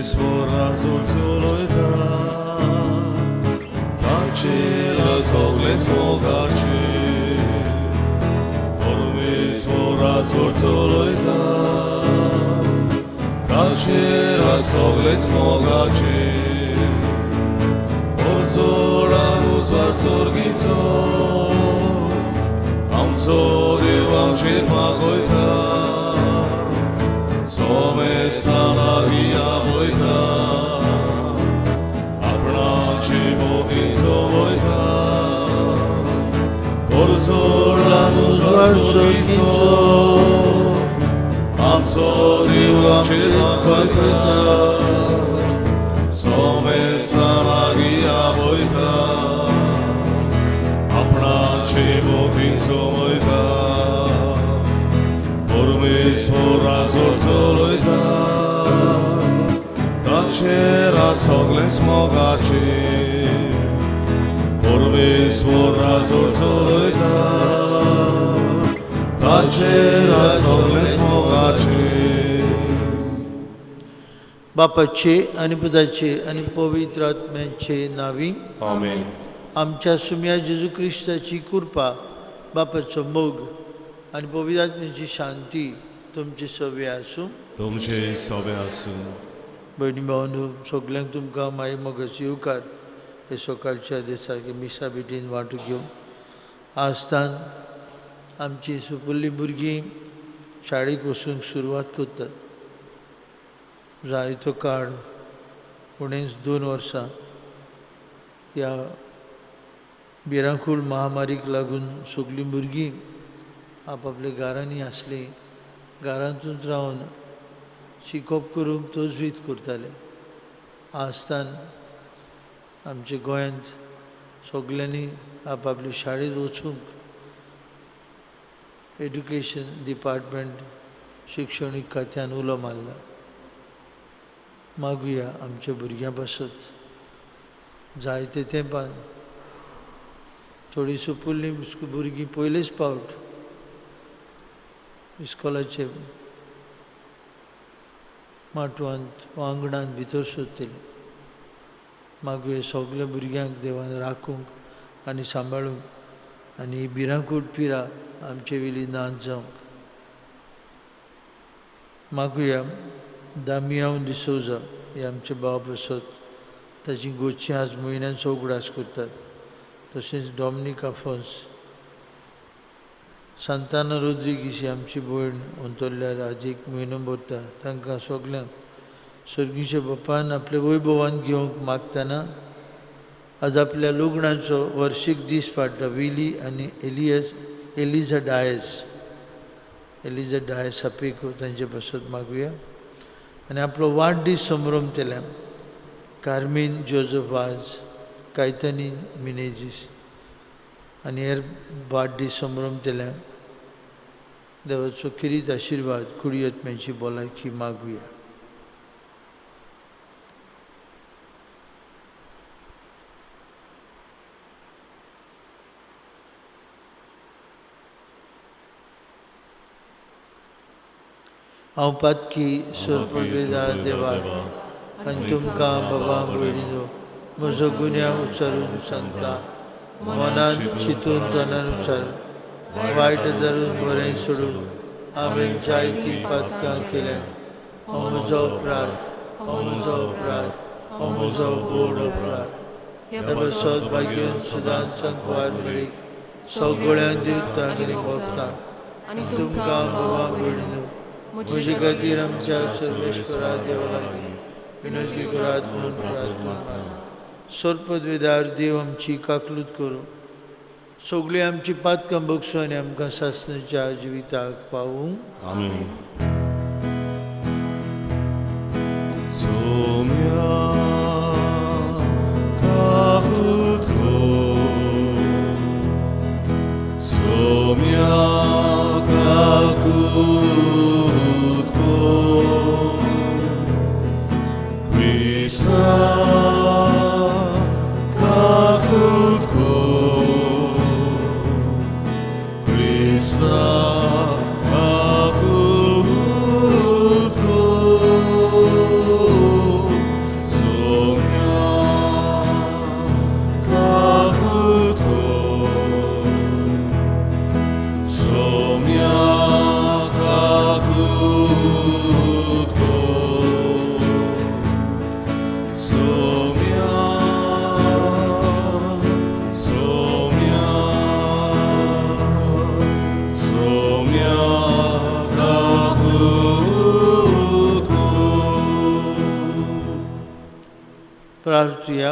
परमेश्वराचो चलयता ताचेर सगळेच मोगाचे परमेश्वराचो चलयता ताचेर सगळेच मोगाचे पोरजोडान उजवाड सर्गीचो आमचो देव आमचेर मागयता सोमेस्तां लागीं आपयता आपणाचे मोगीन सोबयता पोरजोडान उजवाड सर्गीचो आमचो देव आमचेर मागयता सोमेस्तां लागीं आपयता आपणाचे मोगीन सोबयता परमेश्वराचो चलयता ताचेर सगळेच मोगाचे परमेश्वराचो चलयता ताचेर सगळेच मोगाचे. बापाचे आनी पुताचे आनी पवित्र आत्म्याचे नावी आमेन. आमच्या सुम्या जेजू क्रिस्ताची कृपा, बापाचो मोग आनी पवित्र आत्म्याची शांती तुमचे सवे आसूं. तुमचे सवे आसूं. भयणी भावांनो, सगल्यांक तुमकां माई मोगाचो येवकार हे सकाळच्या दिसाक मिसा भेटीन वांटो घेवन आजतान आमची सुपुल्ली भुरगीं शाळेक वचूंक सुरवात करतात. जायतो काळ उणेच 2 वर्सां ह्या भिरांकूळ महामारीक लागून सगळीं भुरगीं आपापल्या घरांनी आसलीं, घरांतूच रावन शिकोवप करूंक तजवीज करताले. आजतान आमच्या गोंयांत सगल्यांनी आपापल्या शाळेंत वचूंक एड्युकेशन डिपार्टमेंट शिक्षणीक खात्यान उलो मारला. मागुया आमच्या भुरग्यां पासत जायते तेंपान थोडीं सुपुल्लीं भुरगीं पयलेच फावट इस्कोलाचे माटवांत वा आंगणांत भितर सोदतलीं. मागुया सगल्या भुरग्यांक देवान राखूंक आनी सांबाळूंक आनी ही भिरांकूळ पिरा आमचे वेली नाच जावंक. मागुया दामियांव डिसोजा हे आमचे भाव पासत ताची गोची आज म्हयन्यांचो उगडास करतात. तशेंच डॉमनीक आफोन्स, सांताना रोद्रिगीस ही आमची भयण अंतरल्यार आज 1 म्हयनो भरता. तांकां सगल्यांक सर्गीच्या बापान आपल्या वैभवान घेवंक मागतना आज आपल्या लग्नाचो वर्शीक दीस पाडटा. विली आनी एलिजा डायस, एलिजा डायस आपेको तांचे पासत मागुया. आनी आपलो वाडदीस संभ्रमतल्या कार्मीन जोजफ वाज, कायतनी मिनेजीस आनी हेर वाडदीस संभ्रमतल्या देवाचो किरीत आशिर्वाद कुडयत्म्यांची भलायकी मागुया. हांव पातकी सोरपवेदा देवा आनी तुमकां बाबा भयणीनो म्हजो गुन्यांव उच्चारून सांगता. मनान चिंतून तनान उच्चारून वायट धरून बरें सोडून हांवें जायतीं पातकां केल्यात. हो म्हजो अपराध, हो म्हजो अपराध, हो म्हजो व्हड अपराध. ह्या पासत भाग्योन सदांच सांकवार मेळी सगळ्यां देवतांक आनी भक्तांक आनी तुमकां बाबा भयणीनो म्हजे खातीर आमच्या सर्वेश्वरा देवा लागीं विनंती करात म्हणून प्रार्थना. सोरपदवेदार देव आमची काकलूत करूं, सगळीं आमची पातकां बगसूं आनी आमकां सासणाच्या जिविताक पावूं. आमेन. सोम्या काकूत कर, सोम्या काकूत कर, क्रिस्ता काकूत कर, क्रिस्ता काकूत कर, प्रार्थुया.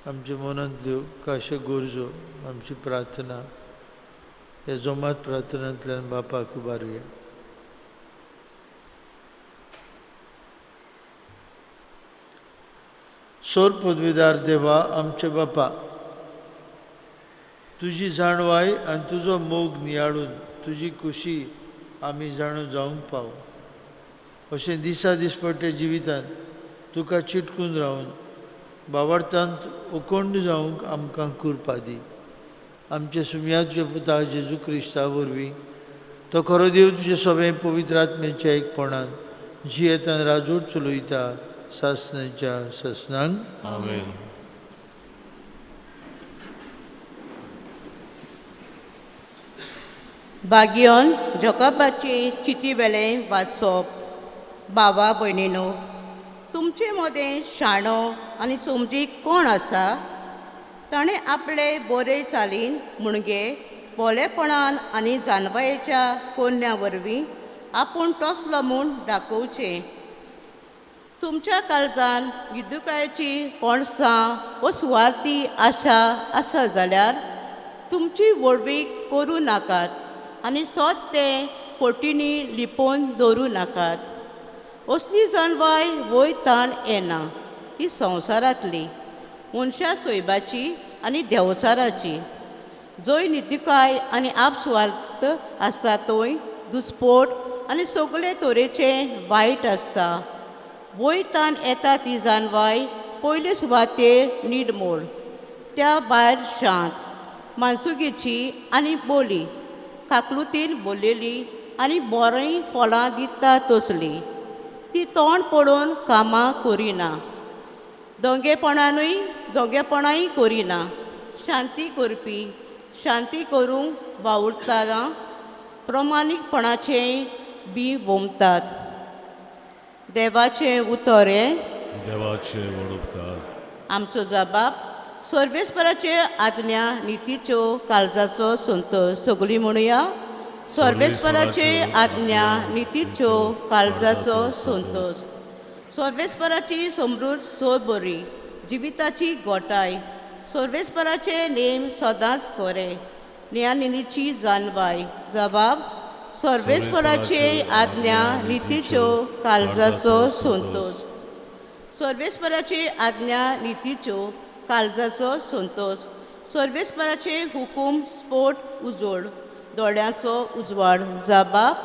आमच्या मनांतल्यो काश्यो गरजो आमची प्रार्थना ह्या जोमात प्रार्थनांतल्यान बापाक उबारुया. सोर पदवीदार देवा आमचे बापा, तुजी जाणवाय आनी तुजो मोग नियाळून तुजी खुशी आमी जाणू जावंक पाव अशें दिसा दिसपट्टे जिवितांत तुका चिटकून रावन बावडतांत उकोंड जावंक आमकां कृपा दी. आमचे सुमयाचे पुता जेजू क्रिस्ता वरवीं तो खरो देव तुजे सगळें पवित्र आत्म्याच्या एकपणान जियेतान राजूट चलयता सासणाच्या सासणांक. आमेन. बागियोन जॉकबाचे चिटी वेलें वाचप. बाबा भयणीनो, तुमचे मदें शाणो आनी समजीक कोण आसा? ताणें आपले बरे चालीन म्हणगे बोलेपणान आनी जानवायेच्या कोन्या वरवीं आपूण तसलो म्हूण दाखोवचें. तुमच्या काळजान विदुकायेची कोणसां वो सुवार्थी आशा आसा जाल्यार तुमची व्हडवीक करूं नाकात आनी सत तें फोटींनी लिपोवन दवरूं नाकात. असली जाणवाय वय ताण येना, ती संवसारांतली मनशा सोयबाची आनी देंवचाराची. जंय नितिकाय आनी आपसुवार्थ आसा थंय दुस्पोट आनी सगळे तरेचें वायट आसता. वय ताण येता ती जाणवाय पयले सुवातेर नीडमोड, त्या भायर शांत मानसुगेची आनी बोली काकलुतीन बोललेली आनी बरीं फळां दिता तसली. ती तोंड पळोवन कामां करिना, दोंगेपणानूय दोंगेपणाय करिना. शांती करपी शांती करूंक वावुरतना प्रमाणीकपणाचें बी वोमतात. देवाचें उतर हें देवाचे व्हड उपकार. आमचो जबाब सर्वेस्पराचे आज्ञा नितीच्यो काळजाचो संतोश. सगळीं म्हणुया, सर्वेस्पराचे आज्ञा नितीच्यो काळजाचो संतोश. सर्वेस्पराची समृद्ध सोय बरी जिविताची गोटाय. सर्वेस्पराचे नेम सदांच खरे ज्ञानिनीची जाणवाय. जबाब सर्वेस्पराचे आज्ञा नितीच्यो काळजाचो संतोश. सर्वेस्पराचे आज्ञा नितीच्यो काळजाचो संतोश. सर्वेस्पराचे हुकूम स्फोट उजोड दोळ्यांचो उजवाड. जबाब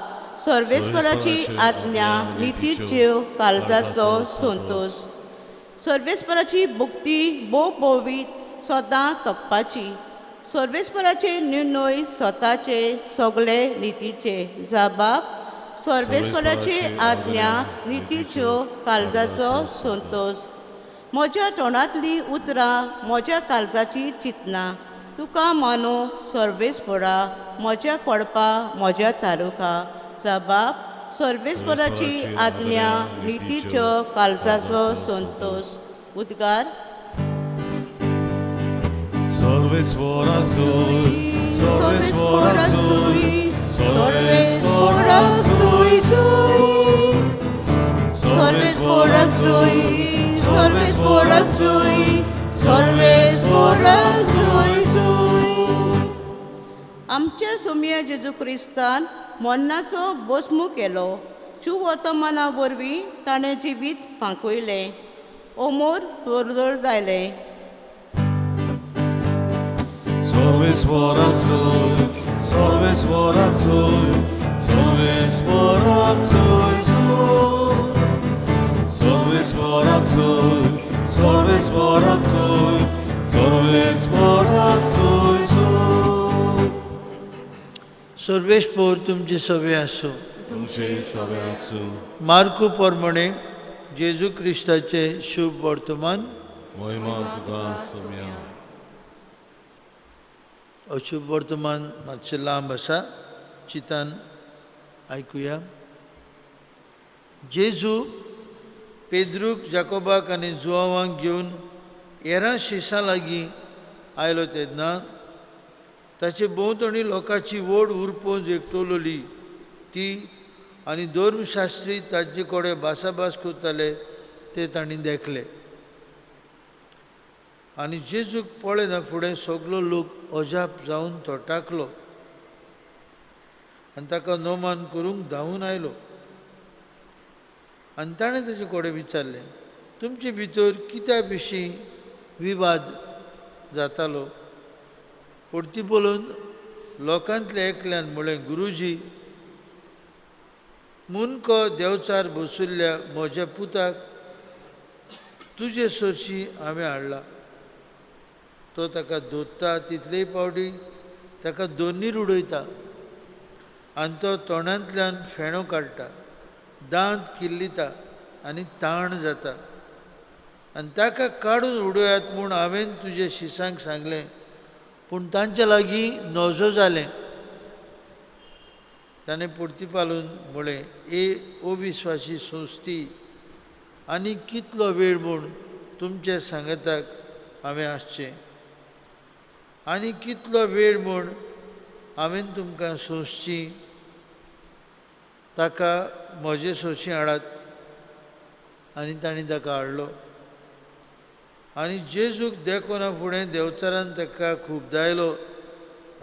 सर्वेस्पराची आज्ञा नितीच्यो काळजाचो संतोश. सर्वेस्पराची भक्ती भोव भोवीत सदां तकपाची. सर्वेस्पराचे निर्णय स्वताचे सगळे नितीचे. जबाब सर्वेस्पराची आज्ञा नितीच्यो काळजाचो संतोश. म्हज्या तोंडांतलीं उतरां म्हज्या काळजाची चिंतनां तुका मानो सर्वेस्परा म्हज्या कोडपा म्हज्या तारुका. जबाब सर्वेस्पराची आज्ञा नितीच्यो काळजाचो संतोश. उद्गार सर्वेस्पराचोय सर्वेस्पराचोय सर्वेस्पराचोय सर्वेस्पराचोय सर्वेस्पराचोय सर्वेस्पराचोय. आमच्या सोम्या जेजू क्रिस्तान मरणाचो बसमू केलो. शुवर्तमाना वरवीं ताणें जिवीत फांकयलें, ओमोर वरजळ जायलें. सर्वेस्पराचोय सर्वेस्पराचोय सर्वेस्पराचोय सर्वेस्पराचोय सर्वेस्पराचोय सर्वेस्पराचोय. सर्वेस्पोर तुमचे सवे आसूं. तुमचे सवे आसूं. मार्कू प्रमाणे जेजू क्रिस्ताचे शुभ वर्तमान. महिमा तुका सोम्या. अशुभ वर्तमान मातशें लांब आसा, चिंतान आयकुया. जेजू पेद्रूक जाकोबाक आनी जुवांवाक घेवन हेरां शिसां लागीं आयलो तेन्ना ताचे भोंवतणी लोकांची व्हड उरपोंज एकटोलोली ती आनी धर्मशास्त्री ताजे कडेन भासाभास करताले ते तांणी देखले. आनी जेजूक पळयना फुडें सगलो लोक अजाप जावन तो टाकलो आनी ताका नोमान करूंक धांवून आयलो. आनी ताणें ताचे कडेन विचारलें, तुमचे भितर कित्या विशीं विवाद जातालो? परती पळोवन लोकांतल्या एकल्यान म्हळें, गुरुजी, मुनको देवचार बसुल्ल्या म्हज्या पुताक तुजे सरशी हांवें हाडला. तो ताका दोत्ता तितलेय पावटी ताका दोनीर उडयता आनी तो तोंडांतल्यान फेणो काडटा, दांत किल्लिता आनी ताण जाता. आनी ताका काडून उडयात म्हूण हांवें तुजे शिसांक सांगलें, पूण तांचे लागीं नजो जालें. ताणें परतीपालून म्हळें, ए अविस्वासी संस्थी, आनी कितलो वेळ म्हूण तुमचे सांगाताक हांवें आसचें, आनी कितलो वेळ म्हूण हांवें तुमकां सोंसची? ताका म्हजे सोंशी हाडात. आनी तांणी ताका हाडलो. आनी जेजूक देखना फुडें देवचारान ताका खूब दायलो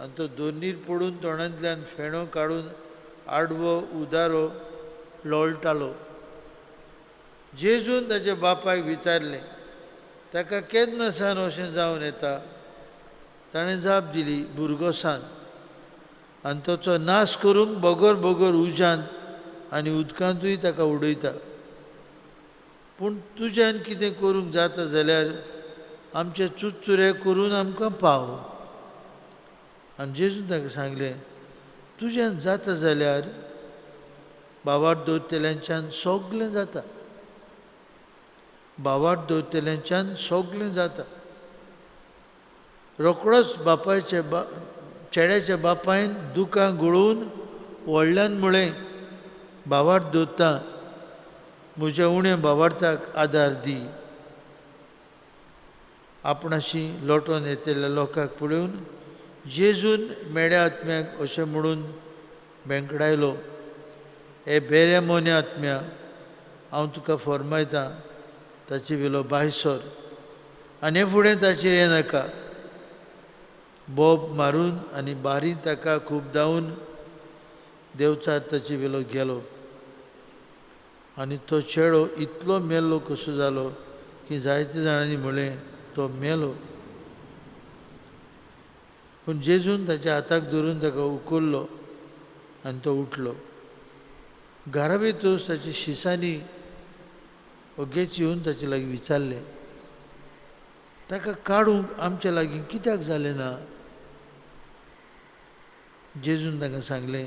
आनी तो दोनीर पडून तोंडांतल्यान फेणो काडून आडवो उदारो लोळटालो. जेजून ताच्या बापायक विचारलें, ताका केन्ना सान अशें जावन येता? ताणें जाप दिली, भुरगोसान. आनी ताचो नाश करूंक बगर बगर उज्यांत आनी उदकांतूय ताका उडयता. पूण तुज्यान कितें करूंक जाता जाल्यार आमचे चुरचुरे करून आमकां पाव. आनी जेजून ताका सांगलें, तुज्यान जाता जाल्यार बावार दवरतल्यांच्यान सगलें जाता, बावार दवरतल्यांच्यान सगलें जाता. रोकडोच बापायचे चेड्याच्या बापायन दुकां गळोवन व्हडल्यान म्हळें, बावार दवरता, म्हज्या उण्या बावार्थाक आदार दी. आपणाशी लोटोन येतल्या लोकांक पळोवन जेजून मेड्या आत्म्याक अशें म्हणून बेंकडायलो, हे बेऱ्या मोन्या आत्म्या, हांव तुका फॉर्मायतां, ताचे वेलो भायसर आनी फुडें ताचेर येनाका. बोब मारून आनी बारी ताका खूब धांवून देवचार ताचे वेलो गेलो. आनी तो चेडो इतलो मेल्लो कसो जालो की जायते जाणांनी म्हळें, तो मेलो. पूण जेजून ताच्या हाताक धरून ताका उखल्लो आनी तो उठलो. घरा भितर ताच्या शिसांनी ओगेच येवन ताचे लागीं विचारलें, ताका काडूंक आमच्या लागीं कित्याक जालें ना? जेजून तांकां सांगलें,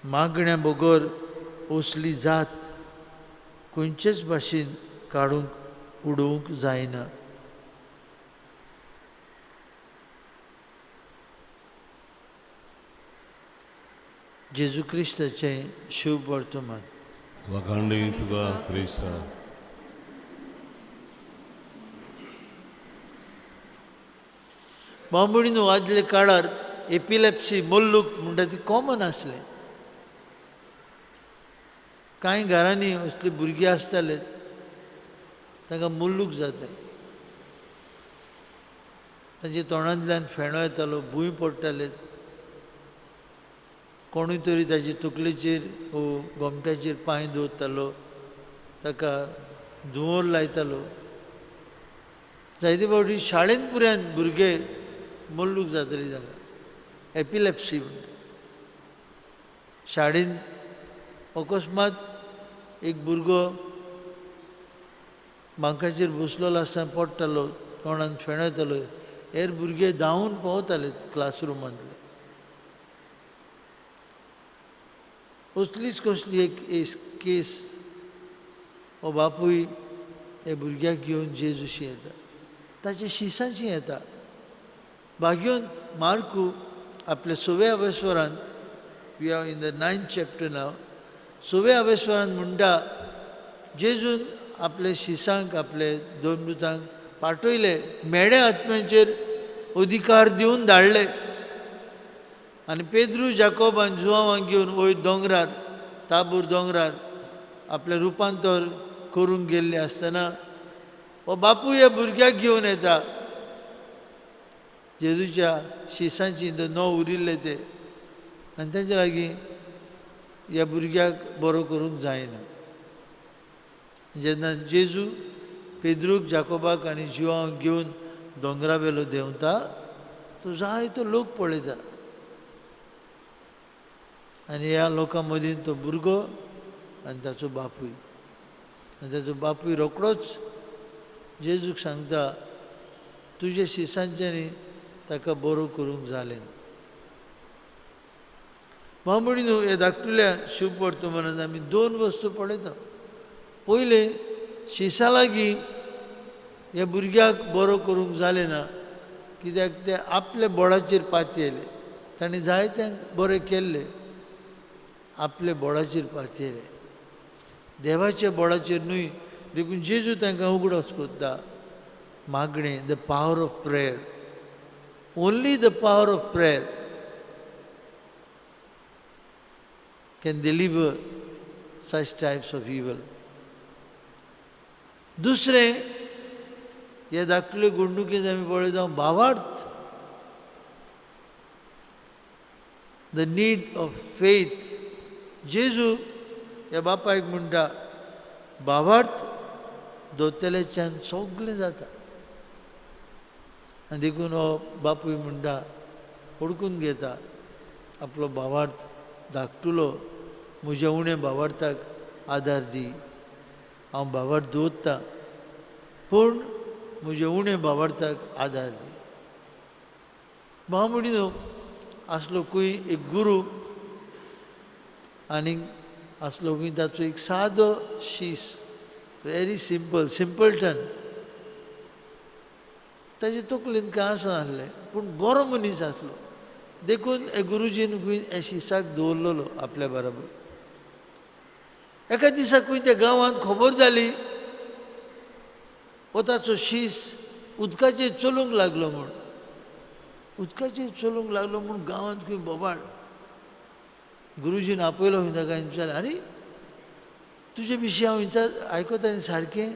मागण्या बगर असली जात खंयचेच भाशेन काडूंक उडोवंक जायना. जेजू क्रिस्ताचें शुभ वर्तमान. वाखाणणी तुका क्रिस्ता. बांबोळीन आदल्या काळार एपिलेप्सी मोल्लूक म्हणटा ती कॉमन आसलें. कांय घरांनी असले भुरगीं आसताले, तांकां मुल्लूक जाताले, तांच्या तोंडांतल्यान फेणो येतालो, भूंय पडटाले, कोणूय तरी ताचे तकलेचेर वो गोमट्याचेर पांय दवरतालो, ताका धुंवर लायतालो. जायते फावटी शाळेंत पुराय भुरगे मोल्लूक जाताली, ताका एपिलेप्सी म्हणटा. शाळेंत अकस्मात एक भुरगो बांकाचेर बसलेलो आसतना पडटालो, तोंडान फेणो येतालो, हेर भुरगे धांवून पावताले क्लासरुमांतले. असलीच कसली एक केस हो बापूय हे भुरग्याक घेवन जेजूशी येता, ताच्या शिसांशी येता. भाग्योंत मार्कू आपल्या सव्या अवेस्वरांत, we are in the 9th chapter नाव, सव्या अवेस्वरांत म्हणटा, जेजून आपले शिसांक आपले दोन दुतांक पाठयले, मेड्या आत्म्यांचेर अधिकार दिवन धाडले. आनी पेद्रू जाकोब आनी जुवांवांक घेवन वयर दोंगरार, ताबूर दोंगरार आपलें रुपांतर करूंक गेल्ले आसतना हो बापूय ह्या भुरग्याक घेवन येता. जेजूच्या शिसांची 9 उरिल्ले ते आनी तेंच्या लागीं ह्या भुरग्याक बरो करूंक जायना. जेन्ना जेजू पेद्रूक, जाकोबाक आनी जिवांक घेवन दोंगरा वेलो देंवता तो जायतो लोक पळयता आनी ह्या लोकां मदीं तो भुरगो आनी ताचो बापूय, आनी ताचो बापूय रोकडोच जेजूक सांगता तुजे शिसांच्यांनी ताका बरो करूंक जालें ना. भाव भयणीनो, ह्या धाकटुल्या शुभ वर्तमानांत आमी 2 वस्तू पळयता. पयलें, शिसा लागीं ह्या भुरग्याक बरो करूंक जालें ना कित्याक ते आपल्या बोडाचेर पातयेले, ताणें जायते बरें केल्लें, आपल्या बोडाचेर पातयेले, देवाच्या बोडाचेर न्हय. देखून जेजू तांकां उगडास करता मागणें, the power of prayer, only the power of prayer can deliver such types of evil. दुसरें, ह्या धाकटुले घडणुकेंत आमी पळयता भावार्थ, the need of faith. जेजू ह्या बापायक म्हणटा भावार्थ दोतल्याच्यान सगळें जाता. आनी देखून हो बापूय म्हणटा ओडकून घेता आपलो भावार्थ धाकटुलो, म्हज्या उणें भावार्थाक आदार दी, हांव भावार्थ दवरतां पूण म्हज्या उणें भावार्थाक आदार दी. भाव म्हणिनो आसलो खंय एक गुरू आनी आसलो खंय ताचो एक सादो शीस, व्हेरी सिंपल, सिंपलटन. ताजे तकलेन कांय आसनासलें पूण बरो मनीस आसलो. देखून हे गुरुजीन खंय हे शिसाक दवरलेलो आपल्या बराबर. एका दिसा खंय त्या गांवांत खबर जाली हो ताचो शीस उदकाचेर चलूंक लागलो म्हूण, उदकाचेर चलूंक लागलो म्हूण गांवांत खंय बोबाळ. गुरुजीन आपयलो खंय ताका आनी विचारलें, आरे तुजे विशीं हांव विचार आयकता सारकें,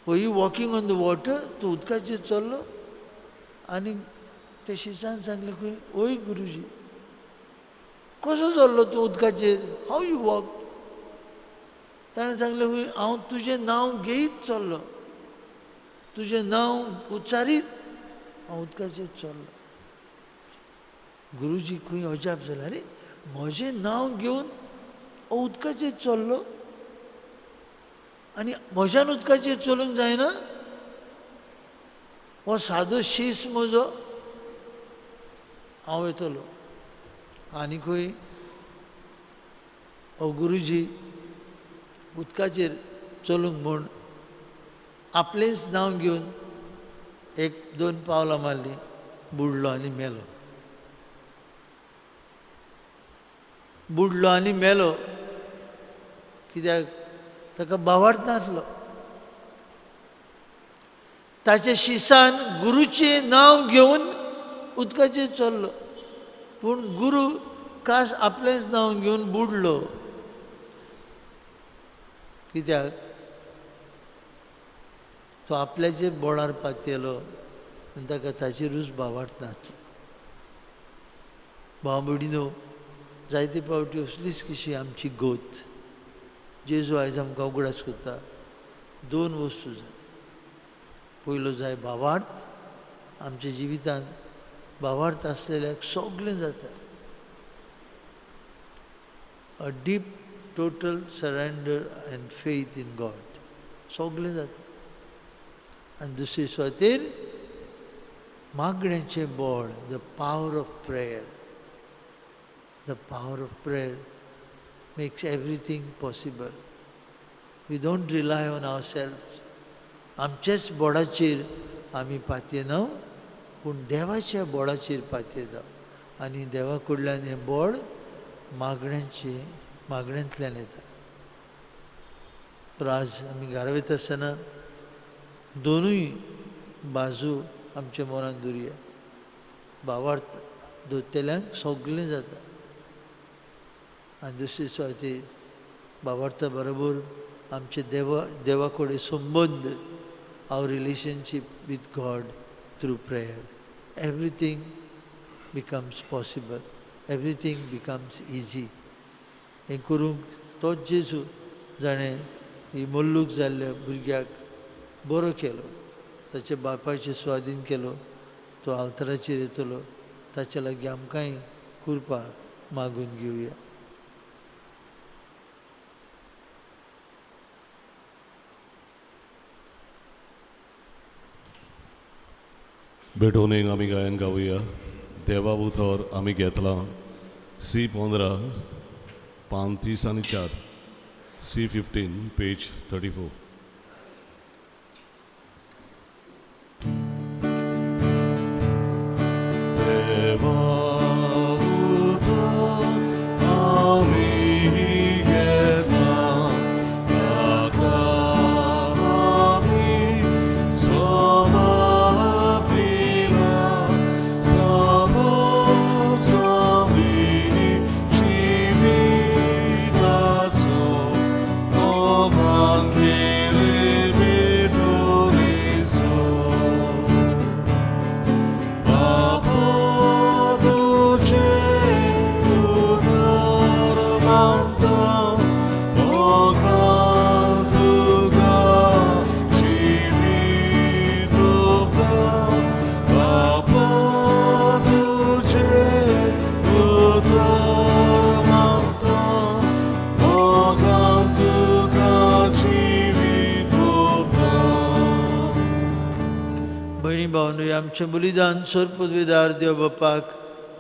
were you walking on the water, तूं उदकाचेर चल्लो? आनी ते शिसान सांगलें खंय, ओय गुरुजी कसो चल्लो तूं उदकाचेर, how you walk? ताणें सांगलें खंय हांव तुजें नांव घेयत चल्लो, तुजें नांव उच्चारीत हांव उदकाचेर चल्लो. गुरुजी खंय अजाप जालें, आरे म्हजें नांव घेवन उदकाचेर चल्लो आनी म्हज्यान उदकाचेर चलूंक जायना, हो सादो शीस म्हजो, हांव येतलो. आनी खंय हो गुरुजी उदकाचेर चलूंक म्हूण आपलेंच नांव घेवन 1-2 पावलां मारलीं, बुडलो आनी मेलो. बुडलो आनी मेलो कित्याक ताका भावार्थ नासलो. ताच्या शिसान गुरुचें नांव घेवन उदकाचेर चल्लो पूण गुरू कास आपलेंच नांव घेवन बुडलो कित्याक तो आपल्याचे बोडार पातयेलो आनी ताका ताचेरूच भावार्थ नासलो. भाव भयणीनो, जायते फावटी असलीच कशी आमची गोत. जेजू आयज आमकां उगडास करता 2 वस्तू जाय. पयलो जाय भावार्थ, आमच्या जिवितांत भावार्थ आसलेल्याक सगळें जाता. A deep total surrender and faith in God, सगळें जाता. आनी दुसरी सुवातेर मागण्याचें बळ, the power of prayer. The power of prayer makes everything possible. We don't rely on ourselves. आमच्याच बोडाचेर आमी पातयेना पूण देवाच्या बोडाचेर पातयेता आनी देवा कडल्यान हें बोड मागण्यांचें, मागण्यांतल्यान येता. तर आज आमी घरा वयता आसतना दोनूय बाजू आमच्या मनांत दवरुया. भावार्थ दवरतल्यांक सगळें जाता आनी दुसरी सुवातेर भावार्था बरोबर आमचे देवा कडेन संबंद, our relationship with God through prayer. Everything becomes possible, everything becomes easy. हें करूंक तोच जेजू जाणें ही मोल्लूक जाल्ल्या भुरग्याक बरो केलो, ताच्या बापायचे स्वाधीन केलो, तो आल्तराचेर येतलो, ताच्या लागीं आमकांय कृपा मागून घेवया. भेटोवन आमी गायन गावया. देवा उतर आमी घेतलां सी 15 पान 30 आनी 4, सी 15 पेज 34. देवा उतर आमी घेतलां, ताका आमी समर्पिलां, समर्पसामी जिविताचो मोगान केले भेटवणीचो. बापा तुजें उतर मानता, मोगान तुका जिवीत ओंपता. बापा तुजें उतर मानता, मोगान तुका जिवीत ओंपता. भयणी भावनो, आमचें बलिदान सर्वपदवीदार देव बापाक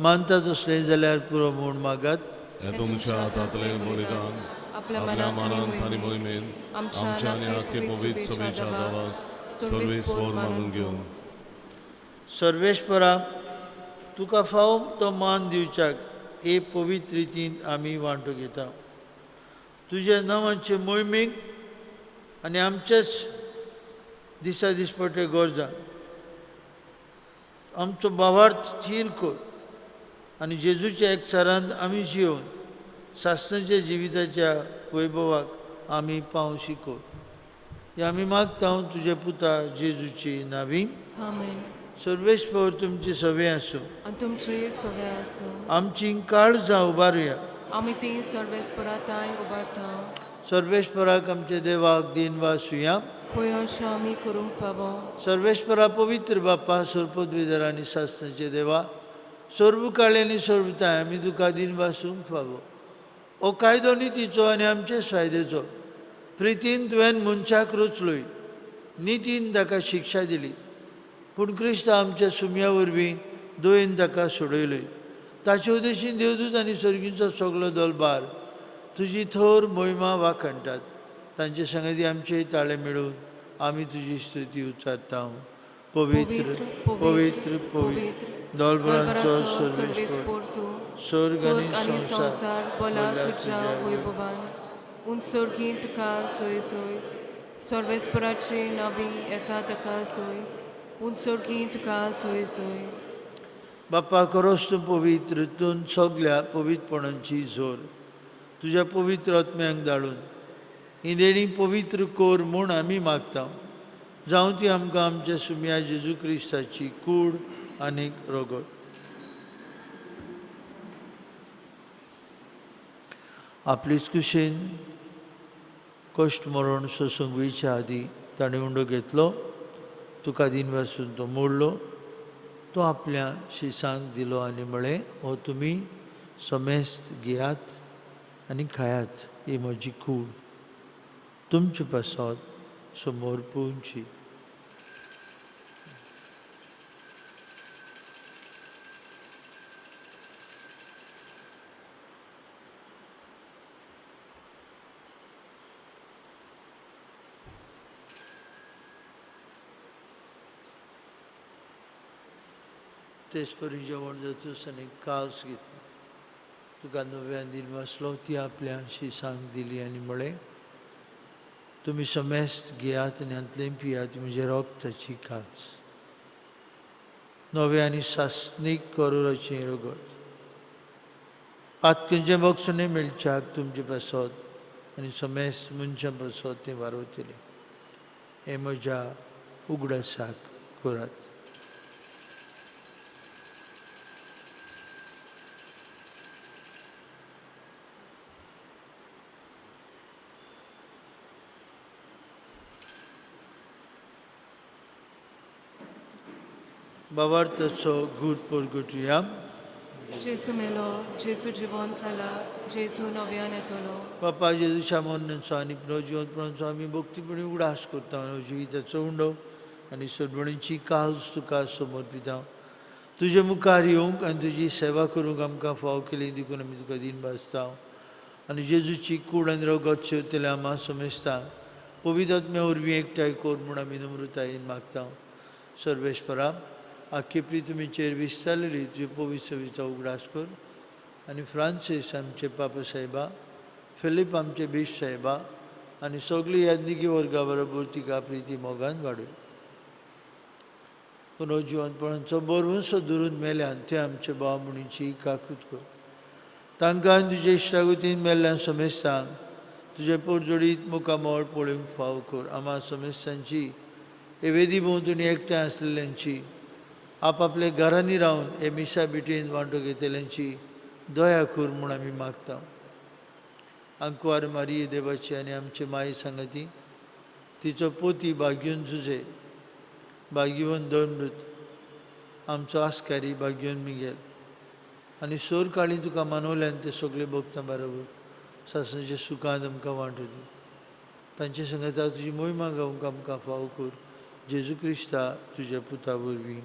मानता तसलें जाल्यार पुरो म्हूण मागात. हें तुमच्या हातांतलें बलिदान आपल्या मनांत आनी मोहिमेन आमच्या आनी आख्खे पवित्र सभेच्या देवाक सर्वेस्पर मानून घेवन. सर्वेस्परा, तुका फाव तो मान दिवच्याक हे पवित्र रितीन आमी वांटो घेता. तुज्या नांवाचे मोहिमेक आनी आमचेच दिसा दिसपट्टे गरजांक आमचो भावार्थ थीर कर आनी जेजूच्या एकचारांत आमी जियोवन सासणाच्या जिविताच्या वैभवाक आमी पावंक शिको. हे आमी मागता तुज्या पुता जेजूची नावी. आमेन. सर्वेस्पर तुमची सवे आसूं आनी तुमचेय सवे आसूं. आमची काळजां उबारुया. आमी ती सर्वेस्परा तांय उबारता. सर्वेस्पराक आमच्या देवाक दिन वासुया. पळय अशें आमी करूंक फावो. सर्वेस्परा पवित्र बापा, सर्वपदवीधर आनी सासणाचे देवा, सर्व काळे आनी सर्वताय आमी तुका दिन वासूंक फावो. हो कायदो नितीचो आनी आमचे फायद्याचो. प्रितीन तुवें मनशाक रचलोय, नितीन ताका शिक्षा दिली, पूण क्रिस्त आमच्या सुम्या वरवीं दयेन ताका सोडयलोय. ताचे उद्देशीन देवदूत आनी सर्गींचो सगलो दलबार तुजी थोर मोहिमा वाखणटात. तांचे संगती आमचे ताळे मेळून आमी तुजी स्तुती उच्चारता. पवित्र पवित्र पवित्र दलबरांचो सर्वेस्पर तूं, स्वर्ग स्वर्ग आनी आनी संवसार संवसार बोला भरला तुज्या तुज्या वैभवान. उंच स्वर्गीं तुका सोय सोय, सर्वेस्पराचे नावी येता ताका सोय, उंच स्वर्गीं तुका सोय सोय. बापा, खरोच तूं पवित्र, तूं सगल्या पवित्रपणाची जोर. तुज्या पवित्र आत्म्यांक धाडून ही देणी पवित्र कर म्हूण आमी मागता. जावं ती आमकां आमच्या सुम्या जेजू क्रिस्ताची कूड आनी रगत. आपलीच कुशीन कश्ट मरण सोसूंक वयच्या आदीं ताणें उंडो घेतलो, तुका दिनवासून तो मोडलो, तो आपल्या शिसांक दिलो आनी म्हळें, हो तुमी समेस्त घेयात आनी खायात, ही म्हजी कूड तुमचे पासत समोर पोवची. तेच परी जेवण जातूच आनी कास घेतली, तुका नव्यान दिनवासलो, ती आपल्या शिसांक दिली आनी म्हळें, तुमी समेस्त घेयात आनी हांतलें पियात, म्हजें रगताची कास, नवें आनी सासणीक करोराचें रगत. पातकंचें बक्षणें मेळच्याक तुमचे पासत आनी समेस्त मनशां पासत तें वारवतलें. हें म्हज्या उगडासाक करात. बाबार्थाचो गूट परगटुया. जेजू मेलो, जेजू जिवन जाला, जेजू नव्यान येतलो. बापा जेजूच्या मरणाचो आनी पुनर्जिवंतपणाचो आमी भक्तीपणी उगडास करता. जिविताचो उंडो आनी सरबणीची काल्स तुका समर्पिता. तुजे मुखार येवंक आनी तुजी सेवा करूंक आमकां फाव केली देखून आमी तुका दीन भासता. आनी जेजूची कूड आनी रगत शेवतले आमा समेस्ता पवित्र आत्म्या वरवीं एकठांय कर म्हूण आमी नम्रतायेन मागता. सर्वेस्परा, आख्खी तुमीचेर विस्तारलेली तुजी पवित्र सविता उगडास कर आनी फ्रांसीस आमचे पापा साहेबा, फिलीप आमचे बीश साहेबा आनी सगळी यादनिकी वर्गा बरोबर तिका प्रिती मोगान वाडय. पुनर्जिवनपणाचो बरवंसो धरून मेल्यान ते आमचे भाव म्हणीची काकूत कर. तांकां तुजे इश्टागतीन मेल्ल्यान समेस्तांक तुजे पोरजोडीत मुखामळ पळोवंक फाव कर. आमा समेस्तांची हे वेदी भोंवतणी एकठांय आसलेल्यांची, आपापल्या घरांनी रावन हे मिसा बिटेन वांटो घेतल्यांची दया कर म्हूण आमी मागता. आंकवार मारिये देवाची आनी आमचे माये सांगाती तिचो पोती भाग्योन जुजे, भाग्यवन दोन आमचो आस्कारी भाग्योन मिगेल आनी सोर काळी तुका मानवल्यान ते सगळे भोगता बरोबर सासणाच्या सुखान आमकां वांटो दी. तांचे सांगता तुजी मोहिमा गावंक आमकां फाव कर. जेजू क्रिस्ता तुज्या पुता वरवीं,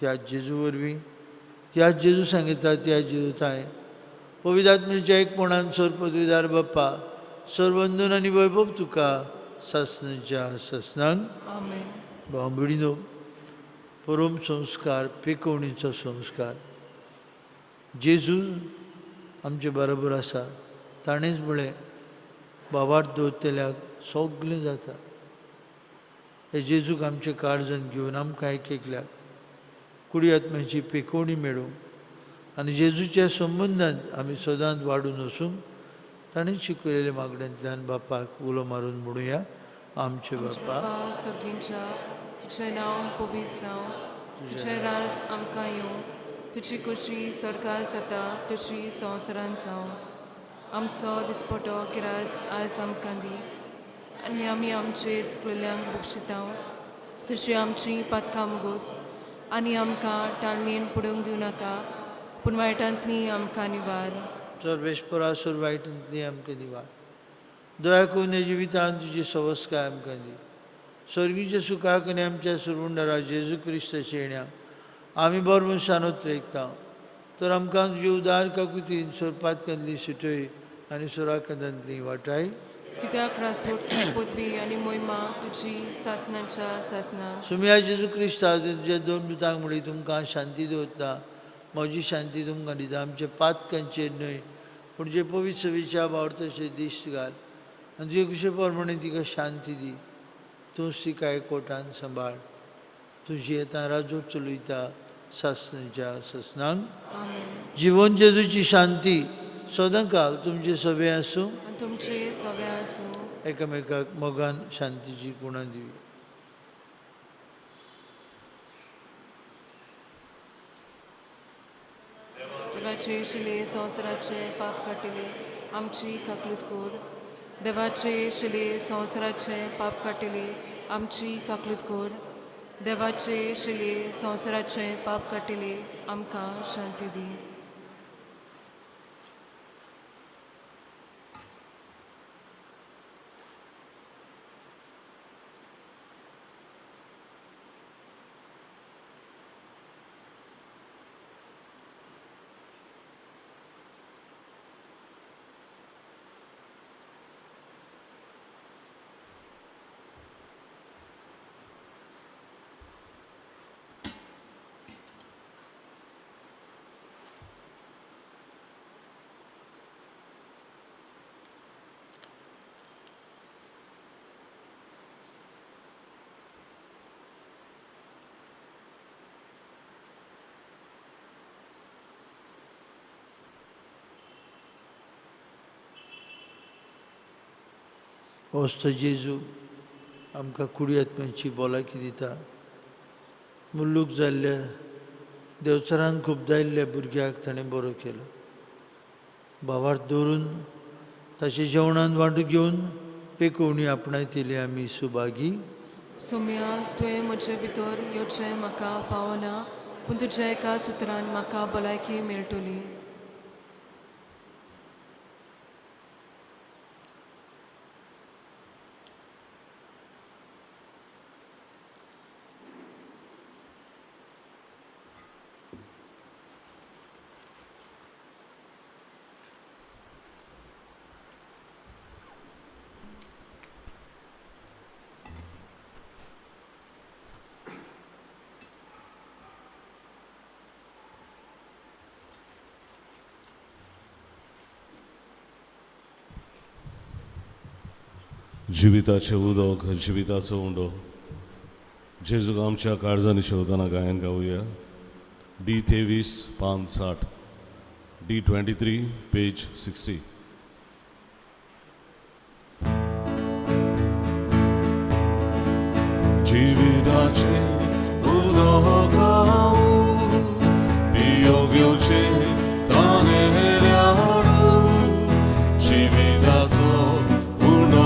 त्या जेजू वरवीं, त्या जेजू सांगिता त्या जेजू थांय पवित्र आत्म्याच्या एकपणान सोर पदवीदार बाप्पा सर्वंदन आनी वैभव तुका सासणाच्या सासणांक. आमेन. भाव भयणीनो, परम संस्कार पेकोवणीचो संस्कार. जेजू आमचे बरोबर आसा. ताणेंच म्हळें, बाबार दवरतल्याक सगळें जाता. हे जेजूक आमचे काळजान घेवन आमकां एक एकल्याक कुडी आत्म्याची पेकोवणी मेळूं आनी जेजूच्या संबंदान आमी सदांच वाडून वचूंक ताणें शिकयलेल्या मागण्यांतल्यान बापाक उलो मारून म्हणुया. आमचे बापा सर्गींच्या, तुजें नांव पवित्र जावं, तुजें राज आमकां येवं, तुजी खुशी स्वर्गार जाता तशी संवसारांत जावं. आमचो दिसपटो किरास आयज आमकां दी आनी आमी आमचे चुकलेल्यांक बक्षिता तशी आमची पातकां मुगोस आनी आमकां टालणेन पडूंक दिवं नाका, पूण वायटांतली आमकां निवार. सर्वेस्परा, सोर वायटांतली आमकां निवार. दया करून ह्या जिवितांत तुजी सवस्काय आमकां दी. सर्गीच्या सुखाक आनी आमच्या सुरवंडरा जेजू क्रिस्ताच्या येण्या आमी बरो मनशान उतरेकता. तर आमकां तुजी उदार काकुतीन सोरपातकांतली सुटय आनी सोराकांतांतली वाटाय. कित्याक रासोट पदवी आनी मोहिमा तुजी सासणाच्या सासणान. सुमया जेजू क्रिस्ता, तुज्या दोन दुतांक म्हणली, तुमकां शांती दवरता, म्हजी शांती तुमकां दिता. आमच्या पातकांचेर न्हय पूण जे पवित्र सवेच्या बावडतशें दिश्ट घाल आनी तुजे कुशे प्रमाणे तिका शांती दी. तूं तिका एकवटान सांबाळ. तुजी येता राजवट चलयता सासणाच्या सासणांक. जिवन जेजूची शांती सदांकाल तुमचे सगळे आसूं आनी तुमचे सगळे आसूं. एकामेकाक मोगान शांतीची कुणां दिवया. देवाचे शिले संवसाराचे पाप काडटले आमची काकलूत कर. देवाचे शिले संवसाराचे पाप काडटले आमची काकलूत कर. देवाचे शिले संवसाराचे पाप काडटले आमकां शांती दी. वस्त जेजू आमकां कुडी आत्म्याची भलायकी दिता. मुल्लूक जाल्ल्या देवचारान खुबदायिल्ल्या भुरग्याक ताणें बरो केलो. भावार्थ दवरून ताच्या जेवणान वांटो घेवन पेकोवणी आपणायतली आमी सुभागी. सोम्या, तुवें म्हजे भितर येवचें म्हाका फावना, पूण तुज्या एकाच उतरान म्हाका भलायकी मेळटली. जिविताचें उदक, जिविताचो उंडो जेजूक आमच्या काळजांनी शेवतना गायन गावया. डी 23 पान 60, डी 23 पेज 60. जिविताचें उदक पियो घेवचें तानेल्यार, जिविताचो उंडो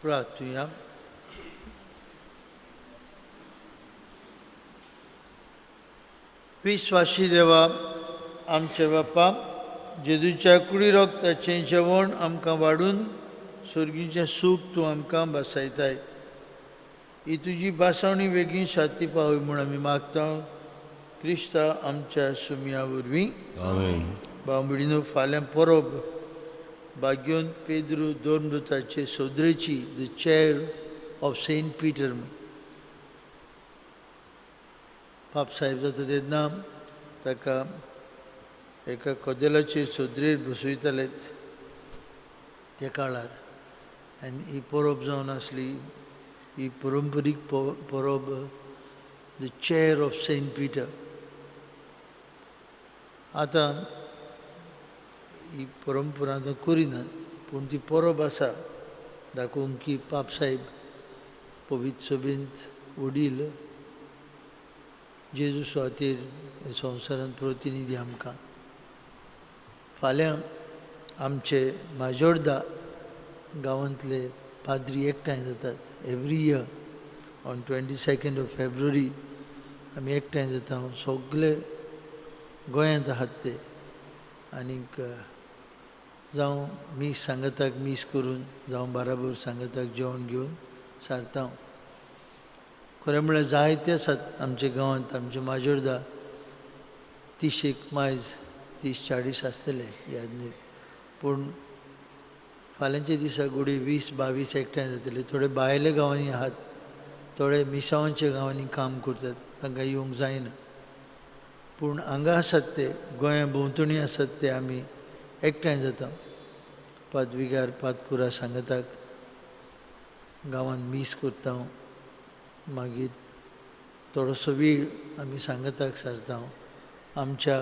प्रार्थुया. विश्वासी देवा, आमच्या बापा, जेजूच्या कुडी रक्ताचें जेवण आमकां वाडून स्वर्गीचें सूख तूं आमकां भासायताय. ही तुजी भासावणी वेगीन शांती पावय म्हूण आमी मागता क्रिस्ता आमच्या सुमया वरवीं. आमेन. बांबडीनो, फाल्यां परब बाग्योन Pedro दोनदुताचे सोदरेची, the chair of Saint Peter. बाप साहेब जाता तेन्ना ताका एका कदेलाचेर सोदरेर बसयताले त्या काळार. आनी ही परब जावन आसली ही परंपरीक परब the chair of Saint Peter. आतां ही परंपरा आतां करिनात पूण ती परब आसा दाखोवंक की पापसाहेब पवित्र सभेंत वडील जेजू सुवातेर संवसारांत प्रतिनिधी आमकां. फाल्यां आमचे माजोर्दा गांवांतले पाद्री एकठांय जातात. Every year on 22 of February आमी एकठांय जाता. सगळे गोंयांत आहात ते आनीक जावं मीस सांगताक मीस करून जावं बाराबर सांगताक जेवण घेवन सारता. खरें म्हळ्यार जायते आसात आमच्या गांवांत. आमचे माजोर्दा 30 मायज 30-40 आसतले याद न्ही, पूण फाल्यांच्या दिसा घडये 20-22 एकठांय जातले. थोडे भायल्या गांवांनी आहात, थोडे मिसावांच्या गांवांनी काम करतात, तांकां येवंक जायना. पूण हांगा आसात ते गोंया भोंवतणी आसात ते आमी एकठांय जाता. पादविगार पादकुरा सांगताक गांवांत मीस करता. मागीर थोडोसो वेळ आमी सांगताक सारता. आमच्या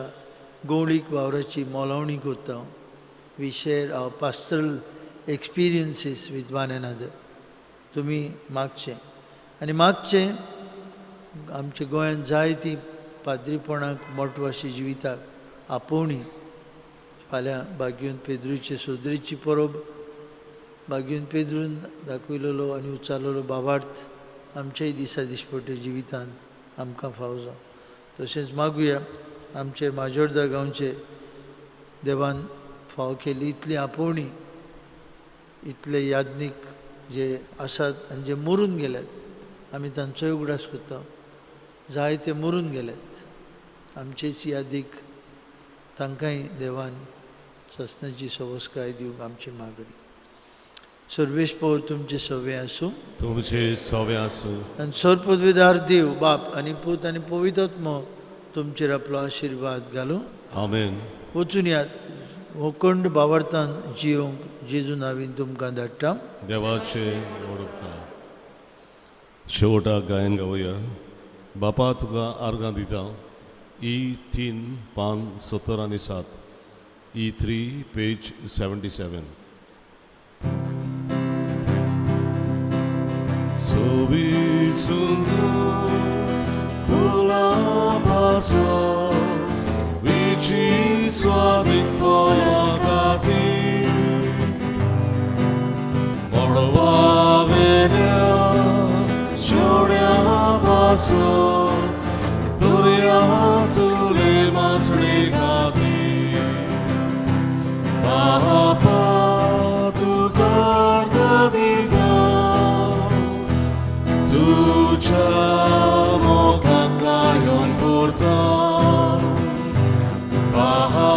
गवळीक वावराची मोलावणी करता. We share our pastoral experiences with one another. तुमी मागचें आनी मागचें आमच्या गोंयांत जायतीं पाद्रीपणाक मोटवाशी जिविताक आपोवणी. फाल्यां बागीवन पेद्रूचे सोदरीची परब, बागीवन पेद्रून दाखयलेलो आनी उच्चारलेलो बाबार्थ आमच्याय दिसा दिसपट्टे जिवितांत आमकां फावो जावं. तशेंच मागुया आमचे माजोर्दा गांवचे देवान फावो केली इतली आपोवणी, इतले याज्ञीक जे आसात आनी जे मरून गेल्यात आमी तांचोय उगडास करता. जायते मरून गेल्यात, आमचेच यादीक तांकांय देवान ससनाची सवस्काय दिवंक आमची मागणी. सर्वेश पवर तुमचे सवे आसूं, तुमचे सवे आसूं. आनी सर्वपदवीधार देव बाप आनी पूत आनी पवित्र तुमचेर आपलो आशिर्वाद घालूं. आमेन. वचून यात हो कंड बावडतान जियोंक जेजू नावीन तुमकां धाडटा. देवाचे वडपकार. शेवटाक गायन गावया. बापा तुका आर्गां दिता. ई 3 पान 70 आनी 7, ई 3 पेज 77. सोबीत सुंदर फुलां पासो विचीत स्वादीक फळां खातीर मळबावेल्या शेवण्या पासो दर्यांतले मासळे खातीर बापा तुका आर्गां दिता तुज्या मोगाक लायन करता. बापा